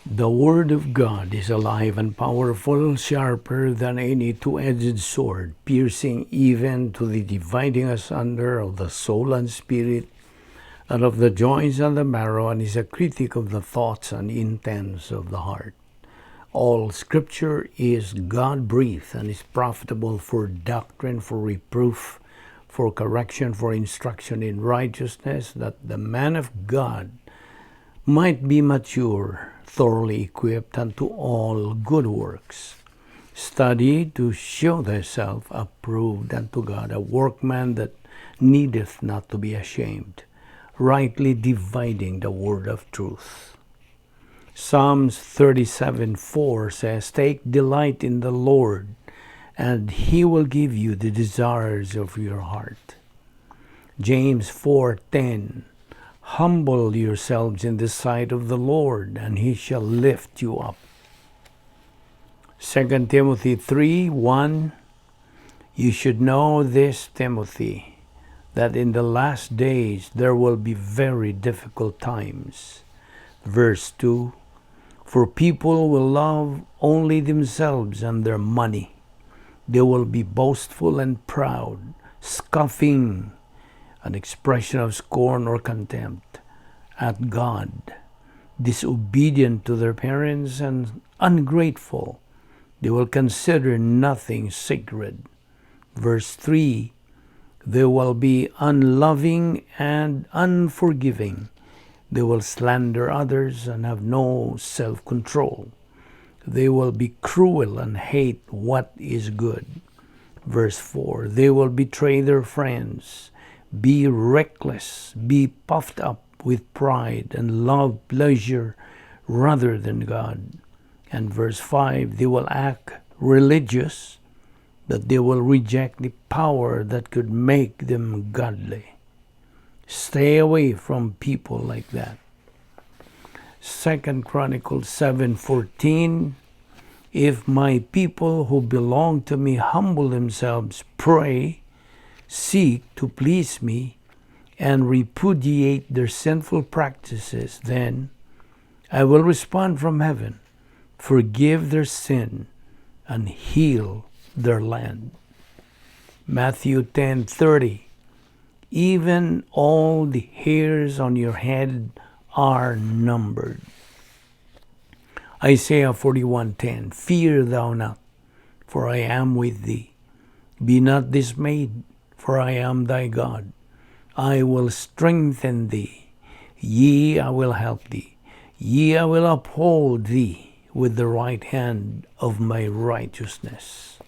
The Word of God is alive and powerful, sharper than any two-edged sword, piercing even to the dividing asunder of the soul and spirit, and of the joints and the marrow, and is a critic of the thoughts and intents of the heart. All Scripture is God-breathed and is profitable for doctrine, for reproof, for correction, for instruction in righteousness, that the man of God might be mature, thoroughly equipped unto all good works. Study to show thyself approved unto God, a workman that needeth not to be ashamed, rightly dividing the word of truth. Psalms 37:4 says, "Take delight in the Lord, and He will give you the desires of your heart." James 4:10, "Humble yourselves in the sight of the Lord, and He shall lift you up." 2 Timothy 3:1, "You should know this, Timothy, that in the last days there will be very difficult times." Verse 2, "For people will love only themselves and their money. They will be boastful and proud, scoffing," an expression of scorn or contempt, "at God, disobedient to their parents and ungrateful. They will consider nothing sacred." Verse 3, "They will be unloving and unforgiving. They will slander others and have no self-control. They will be cruel and hate what is good." Verse 4, "They will betray their friends, be reckless, be puffed up with pride, and love pleasure rather than God." And verse 5, "They will act religious, but they will reject the power that could make them godly." Stay away from people like that. 2 Chronicles 7:14, "If my people who belong to me humble themselves, pray, seek to please me, and repudiate their sinful practices, then I will respond from heaven, forgive their sin, and heal their land." Matthew 10:30, "Even all the hairs on your head are numbered." Isaiah 41:10, "Fear thou not, for I am with thee. Be not dismayed, for I am thy God. I will strengthen thee. Yea, I will help thee. Yea, I will uphold thee with the right hand of my righteousness."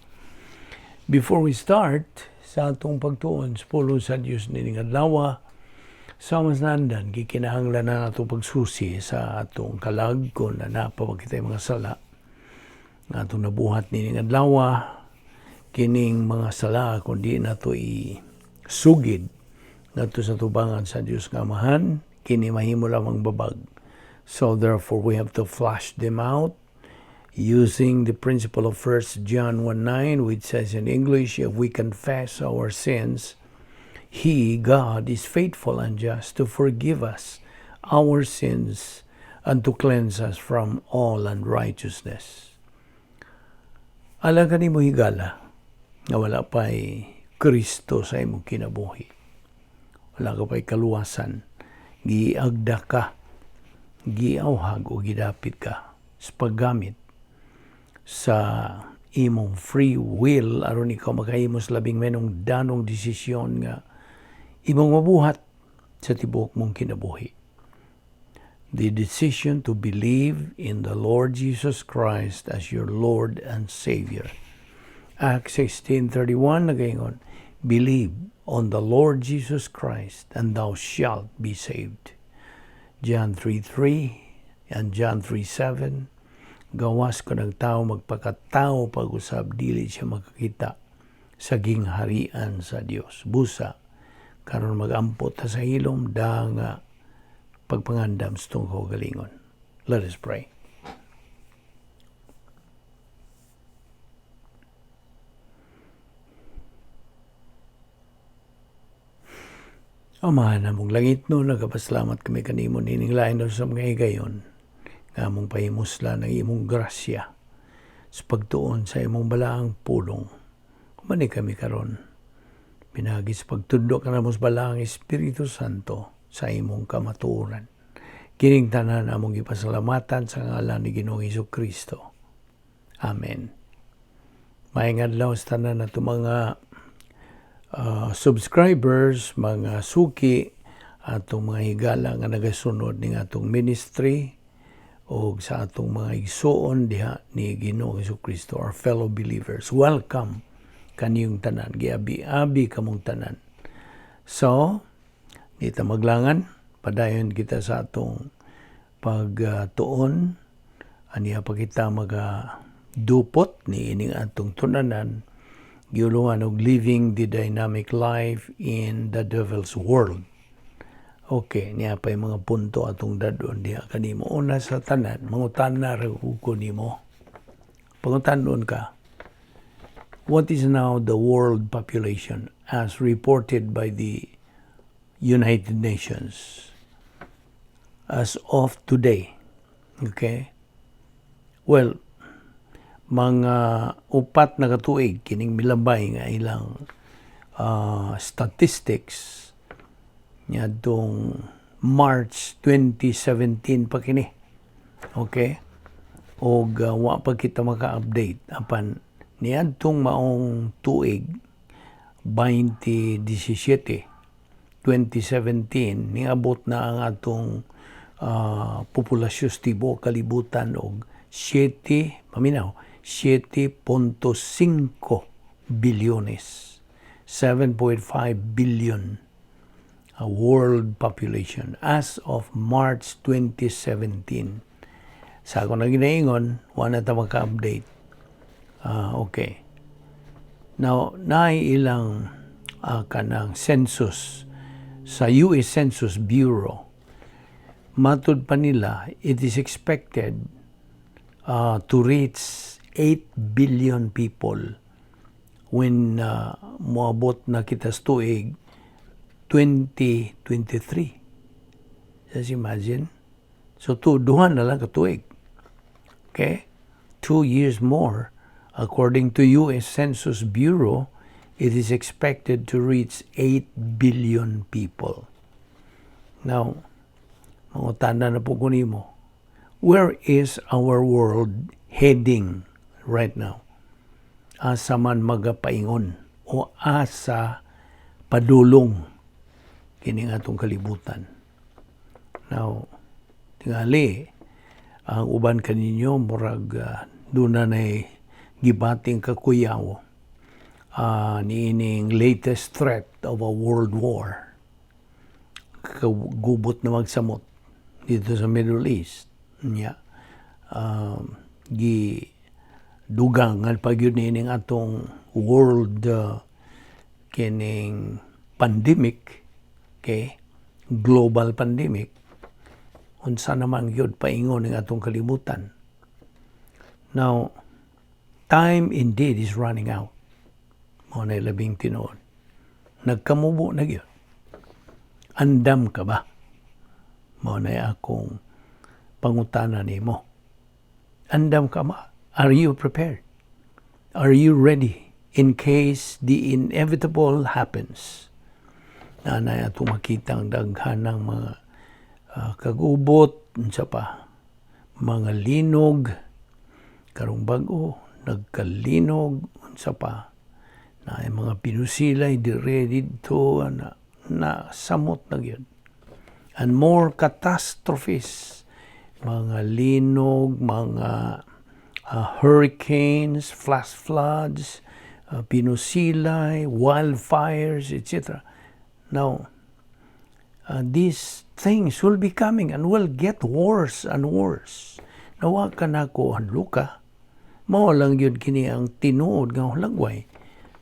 Before we start sa atong pagtuon sa pulong sa Dios nining adlaw, sa mas nandan gikinahanglan na nato pagsusi sa atong kalag kung naa pa ba kitay mga sala nga atong nabuhat nining adlaw. Kining mga sala, kung di nato isugid ngadto sa tubangan sa Dios nga Amahan, kini mahimo lamang babag. So therefore we have to flush them out using the principle of 1 John 1:9, which says in English, "If we confess our sins, He, God, is faithful and just to forgive us our sins and to cleanse us from all unrighteousness." Alang kanimo, higala, nga wala pa'y Kristo sa imong kinabuhi, wala ka pa'y kaluwasan, giagda ka, giawhag o gidapit ka sa paggamit sa imong free will aron ikaw makahimo sa labing mahinungdanong desisyon nga imong mabuhat sa tibuok mong kinabuhi. The decision to believe in the Lord Jesus Christ as your Lord and Savior. Acts 16:31 nagaingon, "Believe on the Lord Jesus Christ and thou shalt be saved." John 3:3 and John 3:7, gawas kung ang tao magpakatao pag-usab, dili siya makakita sa gingharian sa Dios. Busa, karon mag-ampo ta sa hilom da nga pagpangandam sa atong kaugalingon. Let us pray. Amahan namong langit no, nagapasalamat kami kanimo nining lain sa mga higayon. Nga among pahimuslan ang imong grasya sa pagtuon sa imong balaang pulong. Humani kami karon. Pinaagi sa pagtudlo kanamo sa Balaang Espiritu Santo sa imong kamatuoran. Kining tanan among gipasalamatan sa ngalan ni Ginoong Hesus Kristo. Amen. Maayong adlaw sa tanan nato mga subscribers, mga suki, atong mga higala nga nagasunod ning atong ministry o sa atong mga igsuon diha ni Ginoong Hesus Kristo, our fellow believers. Welcome kaniyong tanan. Giabi-abi kamong tanan. So, di ta maglangan, padayon kita sa atong pagtuon, aniya pa kita maga dupot ni ining atong tun-anan, giulongan og "Living the Dynamic Life in the Devil's World." Okay, niya pa yung mga punto atong dad-on diha kanimo. Una sa tanan, mangutana ra ko nimo. Pangutanon ka. What is now the world population as reported by the United Nations as of today? Okay? Well, mga 4 na katuig kining milabay nga ilang statistics niadtong March 2017 pa kini. Okay? Og wa pa kita maka-update apan niadtong maong tuig 2017, 2017, niabot na ang atong populasyon sa tibuok kalibutan og 7, paminaw, 7.5 bilyones, 7.5 billion world population as of March 2017. Sa ako na ginaingon, wala ta maka-update. Okay. Now, naay ilang kanang census sa US Census Bureau. Matud pa nila, it is expected to reach 8 billion people when moabot na kita sa tuig 2023. Just imagine. So, duha na lang katuig. Okay? 2 years more. According to US Census Bureau, it is expected to reach 8 billion people. Now, mangutana na po ko nimo, where is our world heading right now? Asa man magapaingon o asa padulong kining atong kalibutan? Now, tingali, ang uban kaninyo murag duna na gibating kakuyaw niining latest threat of a world war. Kagubot na magsamot dito sa Middle East. Nya, gi dugangan pa gyud niining atong world kining pandemic, okay, global pandemic. Unsa naman gyud paingon ning atong kalibutan? Now, time indeed is running out. Mao na labing tinuod, nagkamubo na gyud. Andam ka ba? Mao na akong pangutana nimo. Andam ka ba? Are you prepared? Are you ready in case the inevitable happens? Na na atong makita ang daghan ng mga kagubot, unsa pa, mga linog, karong bag-o, nagkalinog, unsa pa, na mga pinusilay dire didto na, na samot na gyud. And more catastrophes, mga linog, mga hurricanes, flash floods, pinusilay, wildfires, etc. Now, these things will be coming and will get worse and worse. Nawa ka na ko hadluka. Mao lang yun kini ang tinuod nga hulagway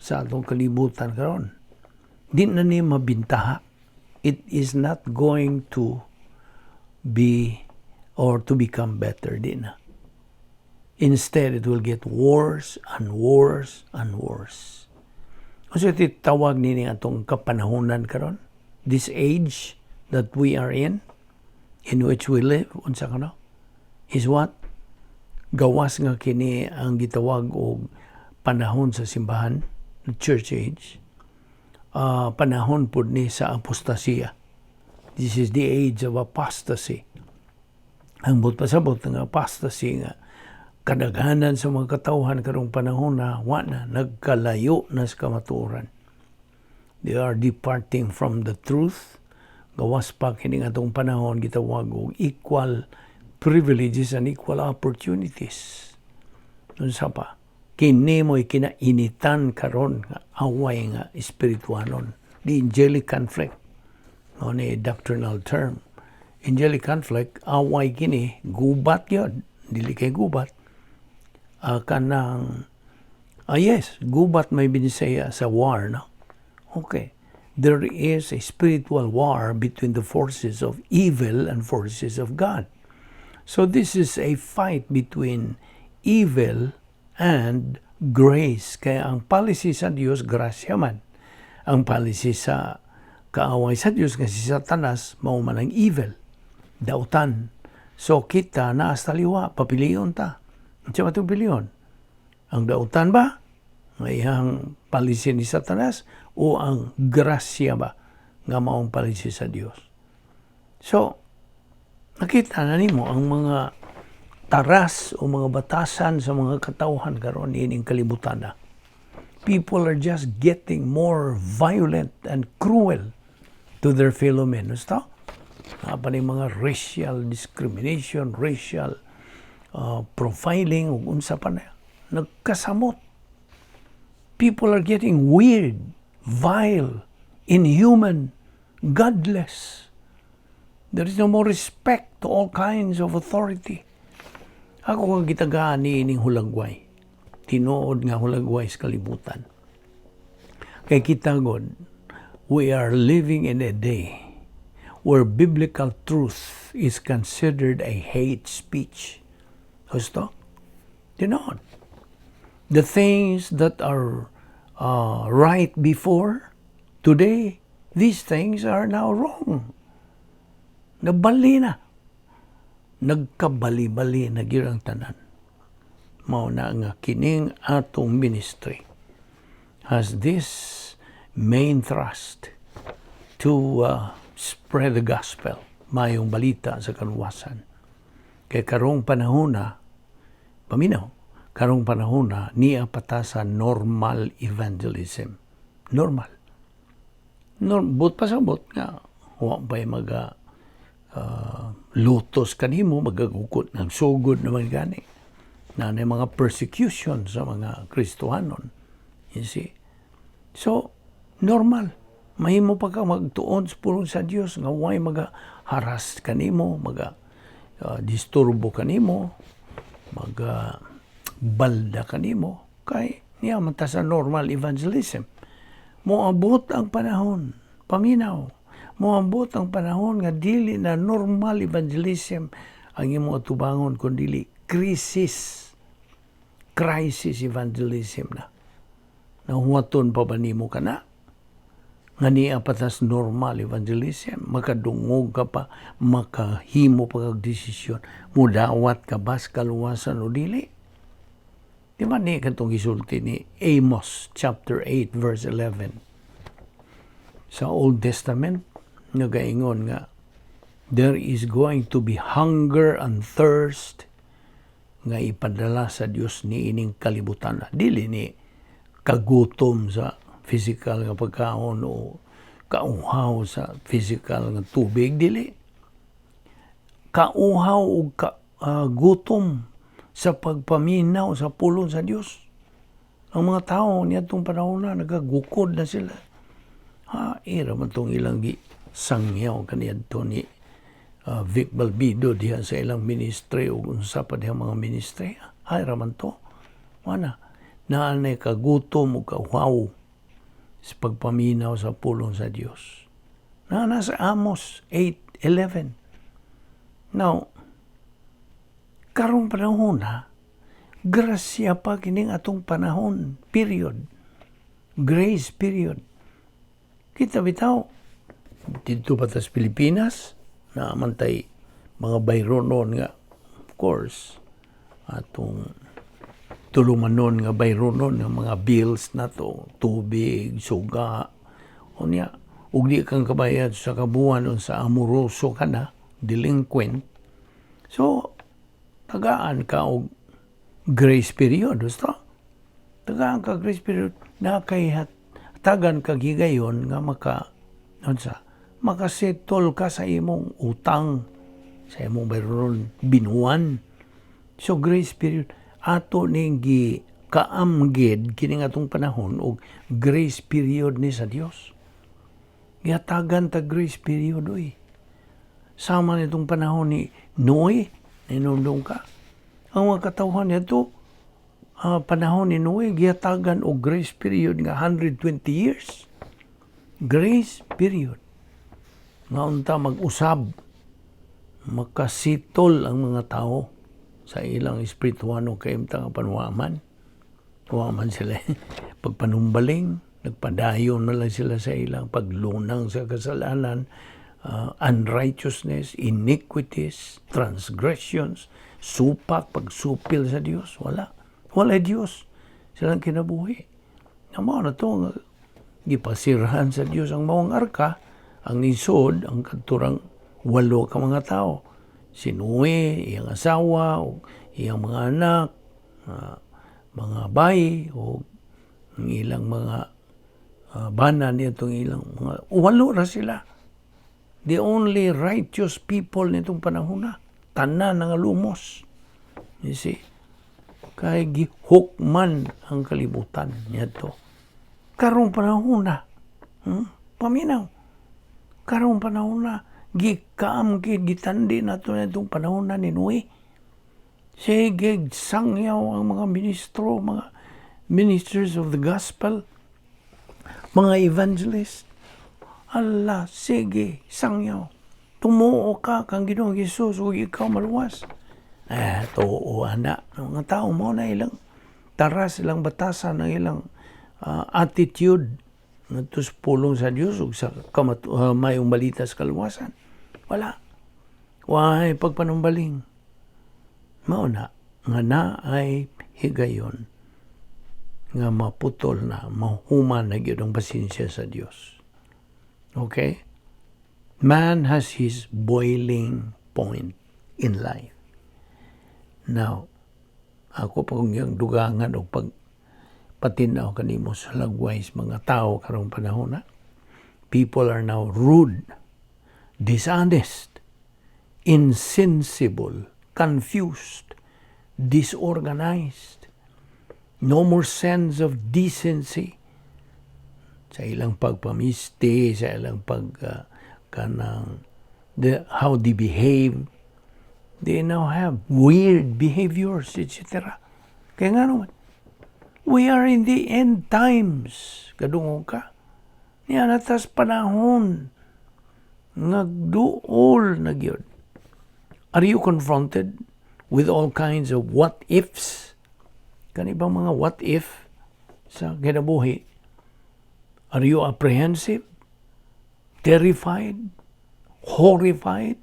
sa atong kalibutan karon. Di na ni mabintaha. It is not going to be or to become better, di na. Instead, it will get worse and worse and worse. Unsa tawag nini atong kapanahonan karon? This age that we are in which we live, unsa kano? Is what? Gawas nga kini ang gitawag og panahon sa simbahan, the church age. Panahon pud ni sa apostasiya. This is the age of apostasy. Ang buot pasabot nga apostasy nga kadaghanan sa mga katawhan karong panahon na wa na nagkalayo na sa kamatuoran. They are departing from the truth. Gawas pa kini atong panahon gitawag og equal privileges and equal opportunities. Unsa pa? Kini mo'y kinainitan karon nga away nga espirituanon. The angelic conflict. No ni doctrinal term. Angelic conflict, away kini, gubat yun. Dili kay gubat. Kanang, yes, gubat may binisaya sa war, no? Okay. There is a spiritual war between the forces of evil and forces of God. So this is a fight between evil and grace. Kaya ang policy sa Dios, grasya man. Ang policy sa kaaway sa Dios nga si Satanas, mao man ang evil. Dautan. So kita naa sa taliwa, papilion ta. Unsa man itong pilion? Ang dautan ba? Nga iyang policy ni Satanas o ang grasya ba nga maong policy sa Dios? So, nakita na nimo ang mga taras o mga batasan sa mga katawhan karon ining kalibutan na. People are just getting more violent and cruel to their fellow men. Gusto? Naa pa ni mga racial discrimination, racial profiling, ug unsa pa na. Nagkasamot. People are getting weird, vile, inhuman, godless. There is no more respect to all kinds of authority. Ako nga gitagaan ni ining hulagway. Tinuod nga hulagway sa kalibutan. Kay kita god, we are living in a day where biblical truth is considered a hate speech. Gusto? Tinuod. The things that are right before, today, these things are now wrong. Nabali na. Nagkabali-bali na gyud ang tanan. Mao na nga kining atong ministry has this main thrust to spread the gospel, mayong balita sa kaluwasan. Kay karong panahon na, paminaw, karong panahon na niya pa ta sa normal evangelism. Normal. Buot pasabot nga, wa ba'y maga lutos kanimo, magagukot ng sugod naman gani. Na na mga persecution sa mga Kristohanon. You see? So, normal. Mahimo pa ka magtuon sa pulong sa Dios nga way maga harass kanimo, maga disturbo kanimo, maga balda kanimo kay niya man ta sa normal evangelism. Moabot ang panahon, paminaw. Moabot ang panahon nga dili na normal evangelism ang imong atubangon kun dili crisis crisis evangelism na. Nahuwaton pa ba nimo kana? Nga niya pa tas normal evangelism, makadungog ka pa, makahimo pa kag desisyon, mudawat ka ba sa kaluwasan o dili? Di ba ni katong gisulti ni Amos chapter 8 verse 11 sa Old Testament, nagaingon nga there is going to be hunger and thirst nga ipadala sa Dios ni ining kalibutan. Dili ni kagutom sa physical nga pagkaon o kauhaw sa physical nga tubig, dili. Kauhaw o gutom sa pagpaminaw sa pulong sa Dios. Ang mga tao niadtong panahon na nagagukod na sila. Ha, ira man tong ilang gi sangyaw kaniadto ni Vic Balbido diha sa ilang ministry o unsa pa diha mga ministry. Hay ra man to. Wana, naa kagutom o kauhaw sa pagpaminaw sa pulong sa Dios. Na nasa Amos 8:11. Now, karong panahon ha, grasya pa kining atong panahon, period. Grace period. Kita bitaw, dito pa tas Pilipinas, naa man tay mga bayronon nga course, atong tulumanon nga bayronon ng mga bills nato, tubig, suga, unya, ug di kang kabayad sa kabuan, unsa, amoroso ka na, delinquent. So, tagaan ka og grace period, gusto? Tagaan ka grace period, na kay tagan ka gigayon nga maka, unsa, makasettle ka sa imong utang, sa imong bayronon binuan. So, grace period, ato ning gi kaamgid kini nga atong panahon og grace period ni sa Dios. Gihatagan ta grace period, oy. Sama nitong panahon ni Noe, ninumdum ka. Ang mga katawhan nito, panahon ni Noe, gihatagan og grace period nga 120 years. Grace period. Nga unta mag-usab, makasitol ang mga tao sa ilang espirituano kay nga panuwaman. Waman sila pagpanumbaling, nagpadayon na lang sila sa ilang paglunang sa kasalanan, unrighteousness, iniquities, transgressions, supak, pagsupil sa Dios. Wala. Wala Dios silang kinabuhi. Mao na to, nga gipasirhan sa Dios ang maong arka, ang nisod, ang kadturang walo ka mga tao. Si Noe, iyang asawa, o iyang mga anak, mga bayi, o ang ilang mga bana nitong ilang mga walo ra sila. The only righteous people nitong panahon na. Tanan nga lumos. You see? Kay gihukman ang kalibutan niadto. Karong panahon na. Paminaw. Karong panahon na gikaamgid, gitandi nato nitong panahon na ni Noe. Sige, sangyaw ang mga ministro, mga ministers of the gospel, mga evangelist. Allah, sige, sangyaw. Tumuo ka kang Ginoong Hesus ug ikaw maluwas. Eh, tuo ana. Ang mga tao mo na ilang taras, ilang batasan, ang ilang attitude ngadto sa pulong sa Dios ug sa mayong balita sa kaluwasan. Wala. Way pagpanumbaling. Mao na nga na ay higayon nga maputol na, mahuman na gyud ang pasensya sa Dios. Okay? Man has his boiling point in life. Now, ako pa kung yung dugangan o pag patinaw kanimo sa lagway sa mga tao karong panahon na. People are now rude, dishonest, insensible, confused, disorganized, no more sense of decency sa ilang pagpamisti, sa ilang pag kanang how they behave. They now have weird behaviors, etc. Kaya nga naman, we are in the end times. Kadungog ka. Niya natas panahon. Nagduol na gyud. Are you confronted with all kinds of what ifs? Kani bang mga what if sa kinabuhi? Are you apprehensive? Terrified? Horrified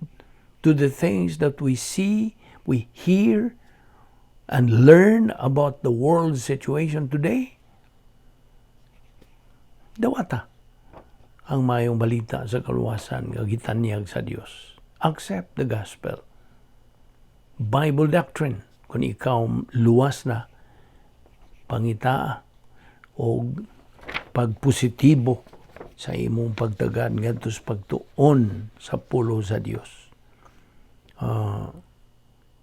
to the things that we see, we hear, and learn about the world situation today? Dawata ang mayong balita sa kaluwasan nga gitanyag sa Dios. Accept the gospel. Bible doctrine. Kung ikaw luwas na, pangitaa o pagpositibo sa imong pagtagad ngadto sa pagtuon sa pulong sa Dios.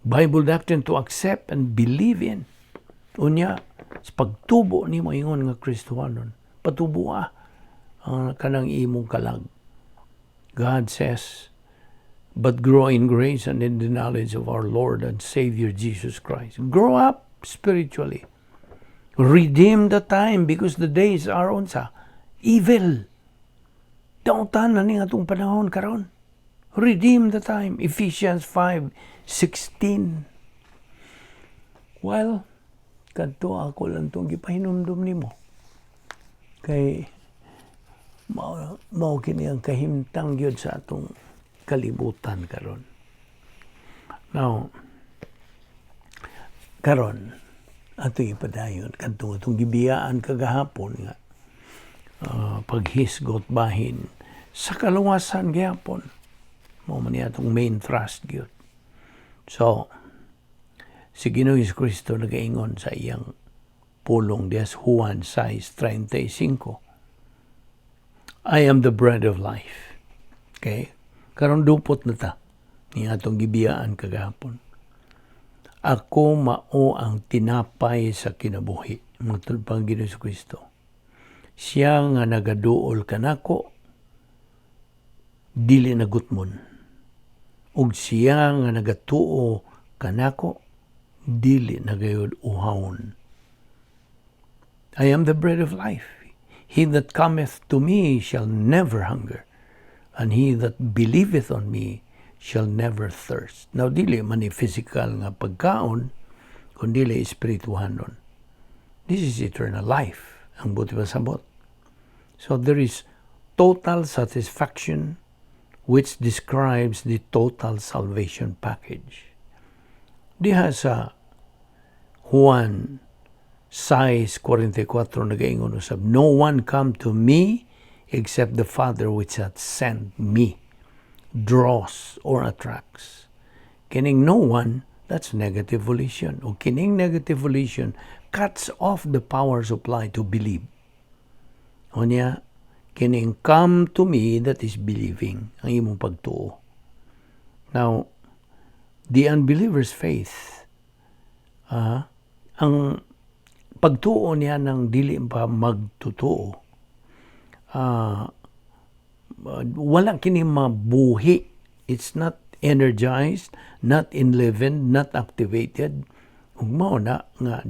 Bible doctrine to accept and believe in. Unya, sa pagtubo nimo ingon nga Kristohanon, patuboa ang kanang imong kalag. God says, "But grow in grace and in the knowledge of our Lord and Savior Jesus Christ." Grow up spiritually. Redeem the time because the days are, unsa? Evil. Dautan na ni atong panahon karon. Redeem the time. Ephesians 5:16. Well, kadto ako lang itong gipahinumdum nimo. Kay mao kini ang kahimtang gyud sa atong kalibutan karon. Now, Karon, ato ipadayon kadtong atong gibiyaan kagahapon nga paghisgot bahin sa kaluwasan gyapon. Mao man ni atong main thrust gyud. So, si Ginoong Kristo nagaingon sa iyang pulong diha sa Juan 6:35, "I am the bread of life." Okay? Karon dupot na ta ni atong gibiyaan kagahapon. "Ako mao ang tinapay sa kinabuhi," matud pang Ginoong Kristo. "Siya nga nagaduol kanako dili na gutmon. Ug siya nga nagatuo kanako dili na gayud uhawon." "I am the bread of life. He that cometh to me shall never hunger, and he that believeth on me shall never thirst." Now, dili man ni physical nga pagkaon, kundi espirituhanon. This is eternal life, ang buot ipasabot. So there is total satisfaction, which describes the total salvation package. Diha sa Juan 6:44 nagaingon usab, "No one come to me except the Father which hath sent me draws or attracts." Kining "no one," that's negative volition. O kining negative volition cuts off the power supply to believe. Unya, kining "come to me," that is believing, ang imong pagtuo. Now, the unbeliever's faith, ang pagtuo niya ng dili pa magtutuo, wala kini mabuhi. It's not energized, not enlivened, not activated. Ug mao na nga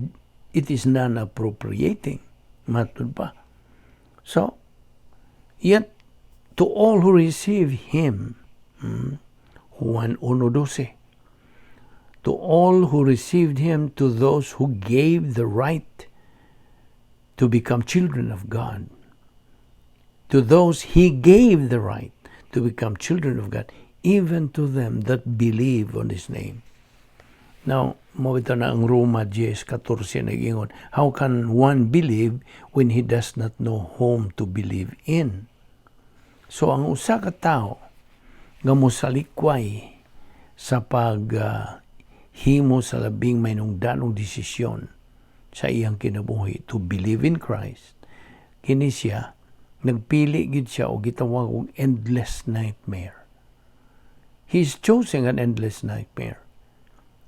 it is non-appropriating. Matud pa. So, yet to all who receive Him, Juan 1:12, to all who received Him, to those who gave the right to become children of God, to those He gave the right to become children of God, even to them that believe on His name. Now, mao bitaw na ang Roma 10:14 nag-ingon, "How can one believe when he does not know whom to believe in?" So, ang usa ka tawo nga mosalikway sa pag himo sa labing mahinungdanong desisyon sa iyang kinabuhi to believe in Christ, kini siya, nagpili gid siya og gitawag og endless nightmare. He's choosing an endless nightmare.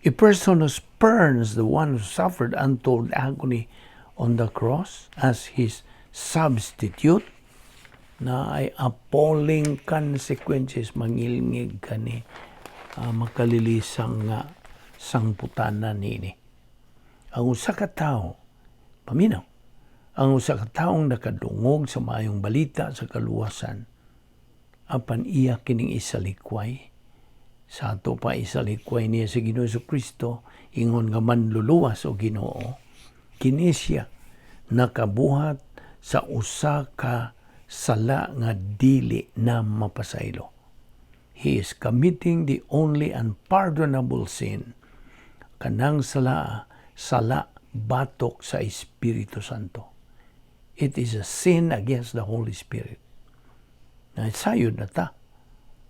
A person who spurns the one who suffered untold agony on the cross as his substitute na ay appalling consequences, mangilngig kani makalilisang nga sangputanan niini. Ang usa ka tawo, paminaw, ang usa ka taong nakadungog sa maayong balita sa kaluwasan, apan iya kining isalikway, sa ato pa isalikway niya sa Ginoo Kristo ingon nga manluluwas o Ginoo, kini siya nakabuhat sa usa ka sala nga dili na mapasaylo. He is committing the only unpardonable sin. Kanang sala, sala batok sa Espiritu Santo. It is a sin against the Holy Spirit. Na sayod na ta.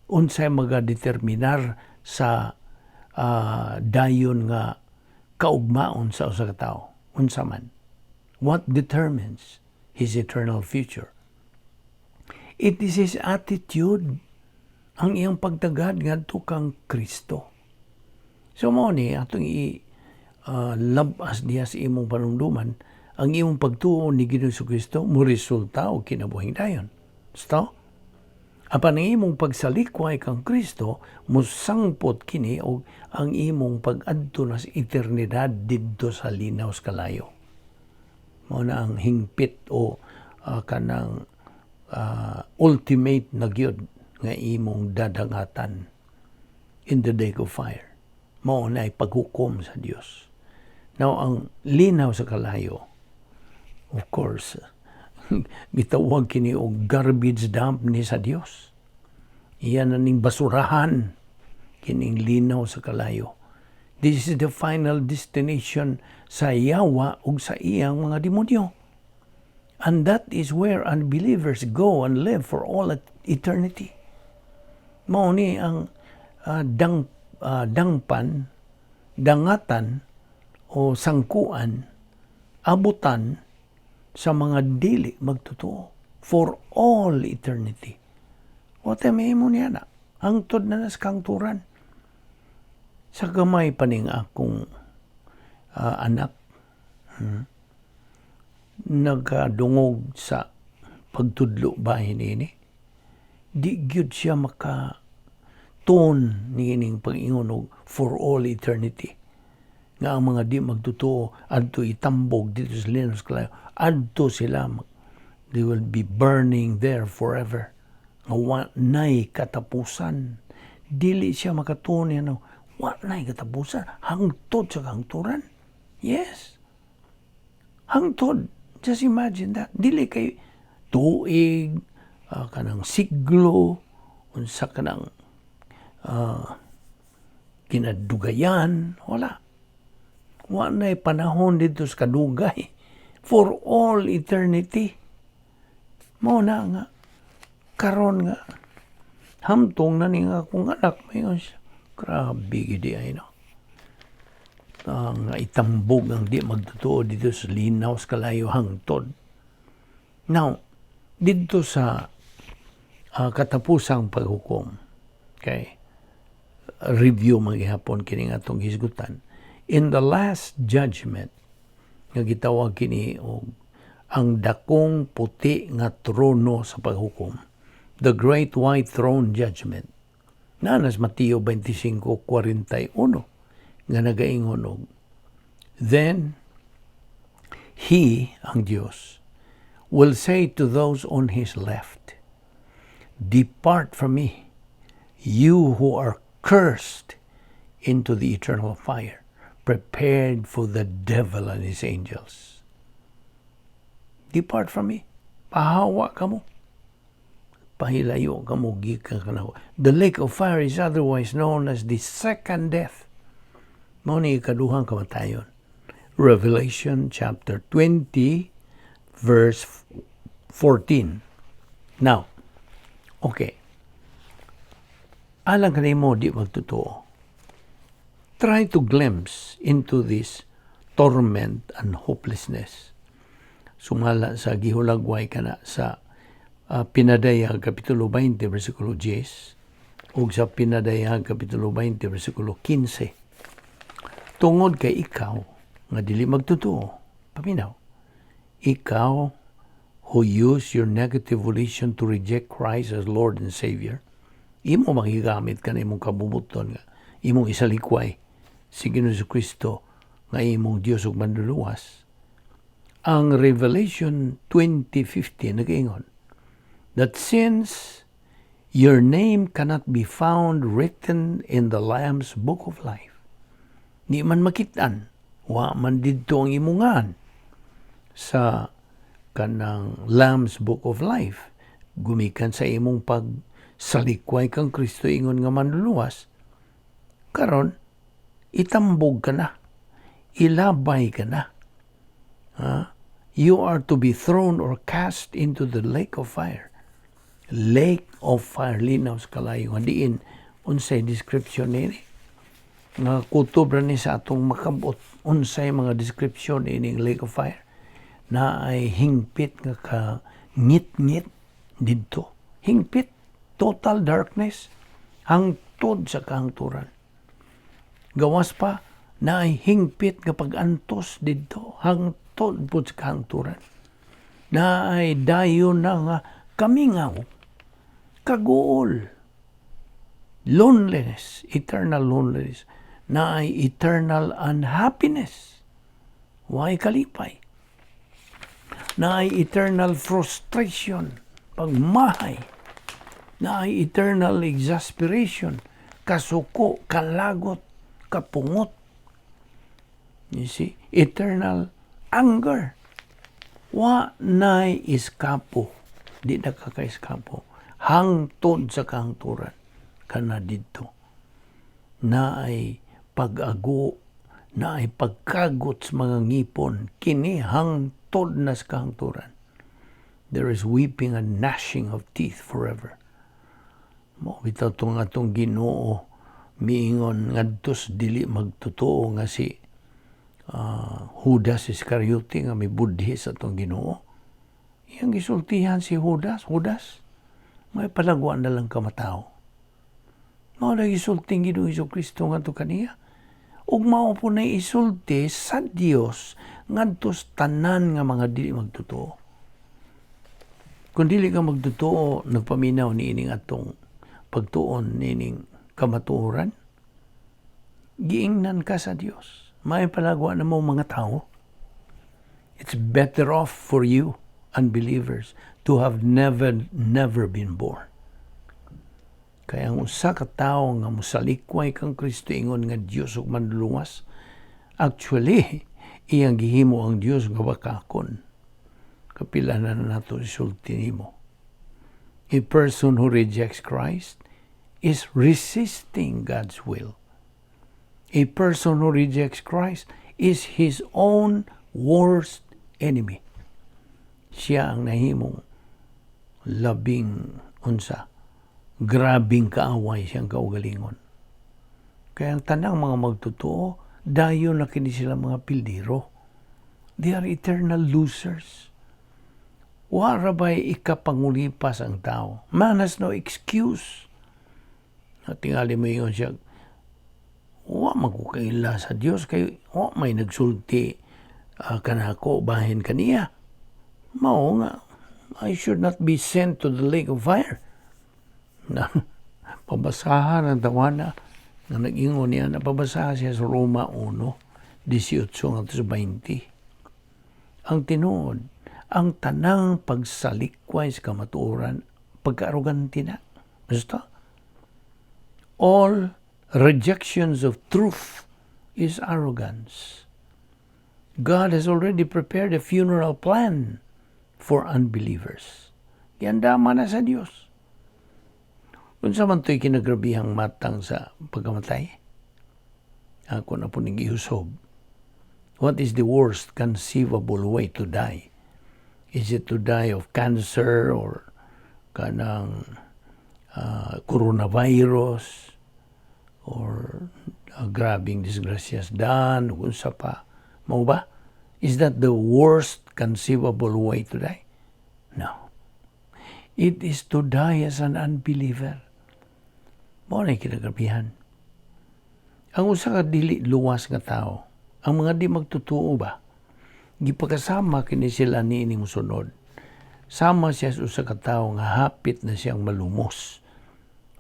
Unsay magadeterminar sa dayon nga kaugmaon sa usa ka tawo? Unsa man? What determines his eternal future? It is his attitude, ang iyang pagtagad ngadto kang Kristo. So mao ni atong i labas diha sa imong panumduman, ang imong pagtuo ni Ginoong Kristo mo resulta og kinabuhing dayon. So, apan ang imong pagsalikway kang Kristo musangpot kini og ang imong pag-adto na sa eternidad didto sa linaw sa kalayo. Mao na ang hingpit o kanang ultimate na gyud nga imong dadangatan in the lake of fire. Mao na ay paghukom sa Dios. Now, ang linaw sa kalayo, of course, gitawag kini og garbage dump ni sa Dios. Iyan na ning basurahan kining linaw sa kalayo. This is the final destination sa yawa ug sa iyang mga demonyo. And that is where unbelievers go and live for all eternity. Mao ni ang dangpan, dangatan o sangkuan, abutan sa mga dili magtotoo for all eternity. Wa tay mahimo niya na. Hangtod na nas kahangturan. Sa gamay pa ning akong anak, nagkadungog sa pagtudlo bahin ini, di gyud siya maka tuon niining pag-ingon og for all eternity nga ang mga di magtotoo adto itambog dito sa linaw sa kalayo, adto sila, they will be burning there forever, nga wa nay katapusan. Dili siya makatuon niya, no? Wa nay katapusan, hangtod sa kahangturan. Yes, hangtod. Just imagine that. Dili kay tuig, kanang siglo, unsa kanang kinadugayan, wala. Wa nay panahon dito sa kadugay. For all eternity. Mao na nga karon nga hamtong na ni nga akong anak, mayon siya. Grabe gid ay, no. Ang itambog ang di magtotoo dito sa linaw sa kalayo hangtod. Now, dito sa katapusang paghukom, okay, review maghihapon kining atong hisgutan. In the last judgment, nga gitawag kini og ang dakong puti nga trono sa paghukom, the Great White Throne Judgment. Naa na sa Mateo 25:41 nga nagaingon og, "Then He," ang Dios, "will say to those on His left, 'Depart from me, you who are cursed, into the eternal fire, prepared for the devil and his angels.'" Depart from me. Pahawa kamo. Pahilayo kamo gikan kanako. The lake of fire is otherwise known as the second death. Mao ni ikaduhang kamatayon. Revelation chapter 20 verse 14. Now, okay. Alang kanimo di magtotoo, try to glimpse into this torment and hopelessness. Sumala sa gihulagway kana sa Pinadayag Kapitulo 20 versikulo 10 ug sa Pinadayag Kapitulo 20 versikulo 15. Tungod kay ikaw nga dili magtotoo, paminaw, ikaw who use your negative volition to reject Christ as Lord and Savior, imo magigamit ka na imong kabubuton nga imong isalikway si Ginoong Kristo nga imong Dios ug Manluluwas. Ang Revelation 20:15 nagaingon that since your name cannot be found written in the Lamb's book of life, di man makitaan, wa man didto ang imong ngan sa kanang Lamb's Book of Life, gumikan sa imong pagsalikway kang Kristo ingon nga Manluluwas, karon itambog ka na, ilabay ka na. Ha? You are to be thrown or cast into the lake of fire. Lake of fire, linaw sa kalayo. Diin, unsay description nini? Nga kutob ra ni sa atong makabot unsay mga description ining lake of fire, na ay hingpit nga ka ngit-ngit didto. Hingpit, total darkness, hangtod sa kahangturan. Gawas pa, na ay hingpit nga pag-antos didto, hangtod pud sa kahangturan. Na ay dayon na nga kamingaw, kaguol, loneliness, eternal loneliness, na ay eternal unhappiness, way kalipay, na ay eternal frustration, pagmahay, na ay eternal exasperation, kasuko, kalagot, kapungot. You see, eternal anger. Wa nay iskapo. Di na kaka-iskapo. Hangtod sa kahangturan kana didto. Na ay pag-ago, naay pagkagot sa mga ngipon, kini hangtod na sa kahangturan. There is weeping and gnashing of teeth forever. Mao bitaw tong atong Ginoo miingon ngadto sa dili magtotoo nga si Judas Iscariote nga mibudhi sa atong Ginoo. Iyang gisultihan si Judas, "Judas, may palagwa na lang ka matawo." Mao na gisulti Ginoong Hesus Kristo ngadto kaniya. Ug mao po na isulti sa Dios ngadto sa tanan nga mga dili magtotoo. Kung dili ka magtotoo, nagpaminaw niining atong pagtuon niining kamatuoran, giingnan ka sa Dios. May palagwa na mo mga tao. It's better off for you, unbelievers, to have never, never been born. Kaya ang usa ka tawo nga mosalikway kang Kristo, ingon nga Dios ug manluluwas, actually, iyang gihimo ang Dios nga bakakon. Kapila na nato isulti nimo. A person who rejects Christ is resisting God's will. A person who rejects Christ is his own worst enemy. Siya ang nahimong labing unsa, grabing kaaway siyang kaugalingon. Kaya ang tanang mga magtotoo, dayon na kini sila mga pildiro. They are eternal losers. Wara ba'y ikapangulipas ang tao? Man has no excuse. At tingali mo yun siya, wa man ko kaila sa Dios kay wa may nagsulti kanako bahin kaniya. Mao nga, I should not be sent to the lake of fire. Na, pabasahan ang tawana nga nag-ingon niya, napabasahan siya sa Roma 1, 18 ngadto sa 20. Ang tinuod, ang tanang pagsalikway sa kamatuoran, pagkaarogante na. Basta, all rejections of truth is arrogance. God has already prepared a funeral plan for unbelievers. Giandama na sa Dios. Unsa man to'y kinagrabihang matang sa pagkamatay? Ako na po ning gihusob. What is the worst conceivable way to die? Is it to die of cancer or kanang coronavirus or grabing disgrasyas dan ug unsa pa? Mao ba? Is that the worst conceivable way to die? No. It is to die as an unbeliever. Mao na kinagrabihan. Ang usa ka dili luwas nga tao, ang mga di magtotoo ba, gipakasama kini sila niining mosunod. Sama siya sa usa ka tawo nga hapit na siyang malumos,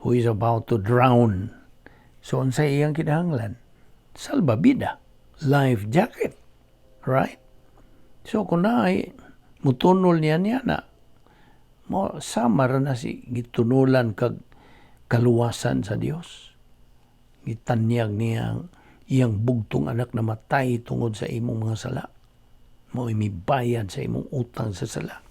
who is about to drown. So unsay iyang kinahanglan? Salbabida, life jacket. Right? So kung naay mutunol niya niya na mo sama ra na si gitunulan kag kaluwasan sa Dios. Gitanyag niya ang iyang bugtong anak na matay tungod sa imong mga sala. Mao mibayad sa imong utang sa sala.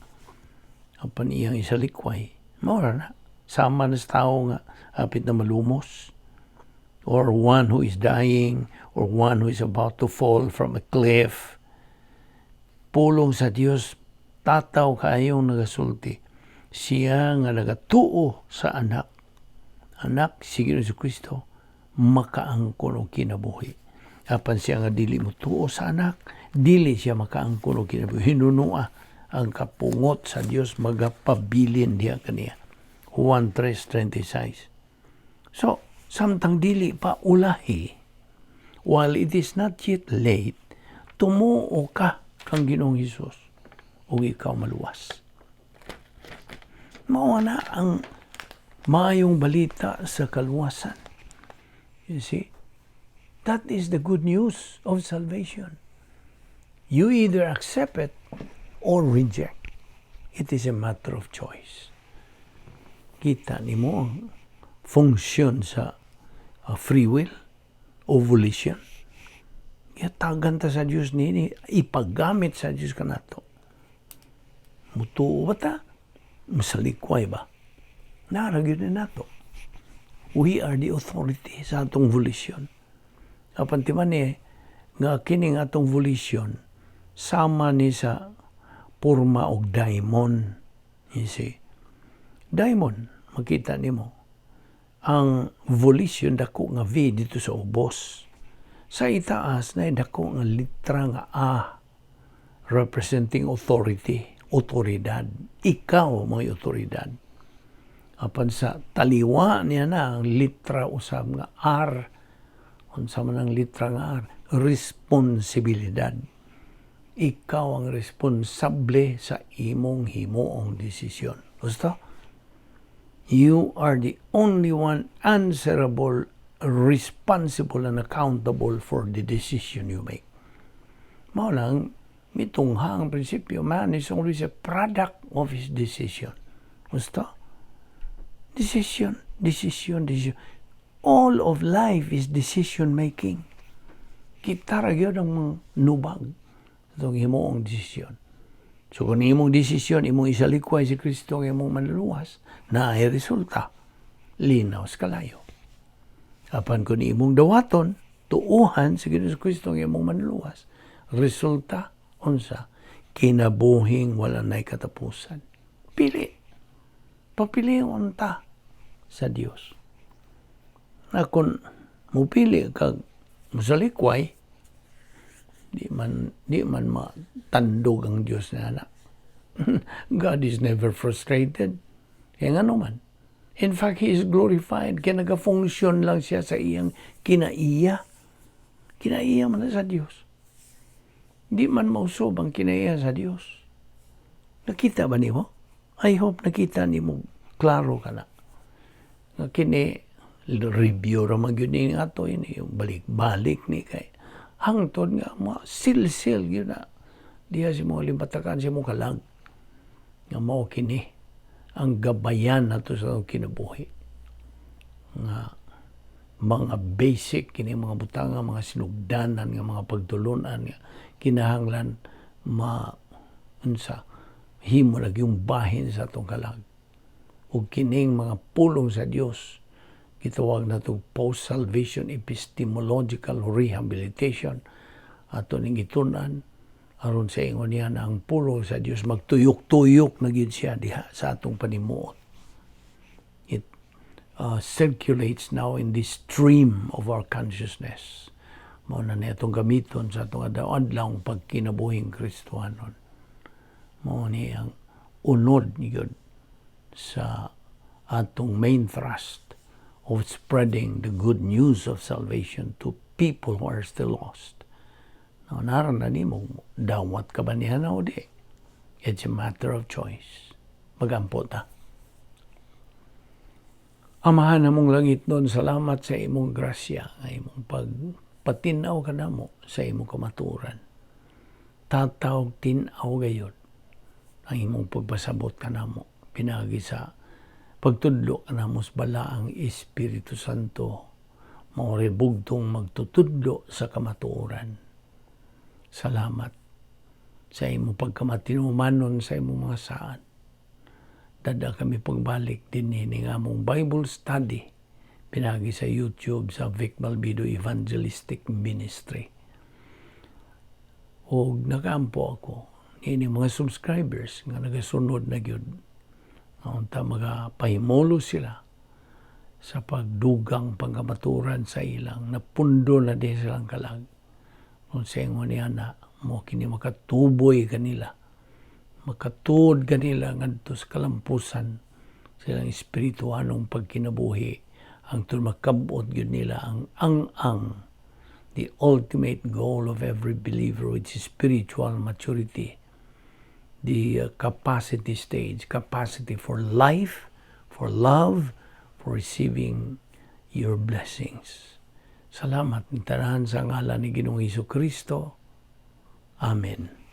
Apan iyang isalikway, mao ra na. Sama na sa tao nga hapit na malumos, or one who is dying, or one who is about to fall from a cliff. Pulong sa Dios tataw kaayong nagasulti. Siya nga nagatuo sa anak. Anak, si Ginoong Kristo, makaangkon og kinabuhi. Apan siya nga dili mo tuo sa anak, dili siya makaangkon og kinabuhi. Hinunua ang kapungot sa Dios magapabilin diha kaniya. Juan 3:36. So, samtang dili pa ulahi, while it is not yet late, tumuo ka kang Ginoong Hesus ug ikaw maluwas. Mao na ang maayong balita sa kaluwasan. You see? That is the good news of salvation. You either accept it or reject. It is a matter of choice. Kita nimo ang funksyon sa free will o volition. Gihatagan ta sa Dios nini, ipagamit sa Dios kanato. Mutuo ba ta? Masalikway ba? Naa ra gyud nato. We are the authority sa atong volition. Apan timan ni nga kining atong volition sama ni sa porma og diamond. You see? Diamond, makita nimo. Ang volition, dako nga V dito sa ubos. Sa itaas na dako nga litra nga A, representing authority, otoridad. Ikaw may otoridad. Apan sa taliwa niya na ang litra usab nga R. Unsa man ang litra nga R? Responsibilidad. Ikaw ang responsable sa imong himuong desisyon. Gusto? You are the only one answerable, responsible, and accountable for the decision you make. Mao lang, mitungha ang prinsipyo, man is always a product of his decision. Gusto? Decision, decision, decision. All of life is decision making. Kita ra gyud ang mga nubag atong himuong desisyon. So kung imong desisyon, imong isalikway si Kristo ang imong manluluwas, na ay resulta, linaw sa kalayo. Apan kung imong dawaton, tuuhan si Kristo Kristo ang imong manluluwas, resulta, unsa? Kinabuhing wala na'y katapusan. Pili. Papilion ta sa Dios. Na kung mupili kag musalikway, di man matandog ang Dios na anak. God is never frustrated. Kaya nga naman. In fact, He is glorified. Kaya nagafunksyon lang siya sa iyang kinaiya. Kinaiya man na sa Dios. Di man mausob ang kinaiya sa Dios. Nakita ba nimo? I hope nakita nimo, klaro ka na. Nga kini review ra man gyud ni ato ini, yung balik-balik ni kay hangtod nga ma silsil gyud na diha sa mga limbatakan sa imong kalag nga mao kini ang gabayan nato sa atong kinabuhi nga mga basic kini, mga butanga, mga sinugdanan nga mga pagtulunan nga kinahanglan ma unsa himo na yung bahin sa atong kalag. Ug kining mga pulong sa Dios, gitawag nato post-salvation epistemological rehabilitation, ato ning gitun-an aron sa ingon niya na ang pulong sa Dios magtuyok-tuyok na gyud siya diha sa atong panimuot. It circulates now in the stream of our consciousness. Mao na ni atong gamiton sa atong adlaw-adlaw pagkinabuhing Kristohanon. Mao ni ang unod gyud sa atong main thrust of spreading the good news of salvation to people who are still lost. Now, naran na nimo, dawat ka ba niya na o di? It's a matter of choice. Magampo ta. Amahan namong langitnon, salamat sa imong grasya, nga imong pagpatinaw kanamo sa imong kamaturan. Tataw tin-aw gayod ang imong pagpasabot kanamo pinagi sa pagtudlo kanamo sa Balaang Espiritu Santo, mao bugtong magtutudlo sa kamatuoran. Salamat sa imong pagkamatinumanon sa imong mga saad. Dada kami pagbalik din ni nga among Bible study pinagi sa YouTube sa Vic Balbido Evangelistic Ministry. O nagaampo ako ini mga subscribers nga nagasunod na gyud unta magapahimolo sila sa pagdugang pangkamaturan sa ilang napundo na din silang kalag. Kung sa ingon niya na mo kini makatuboy kanila, makatuod kanila ngadto sa kalampusan silang espirituanong pagkinabuhi, hangtod makabot gyud nila ang the ultimate goal of every believer, which is spiritual maturity, the capacity stage, capacity for life, for love, for receiving your blessings. Salamat ni tanan sa ngalan ni Ginoong Hesus Kristo. Amen.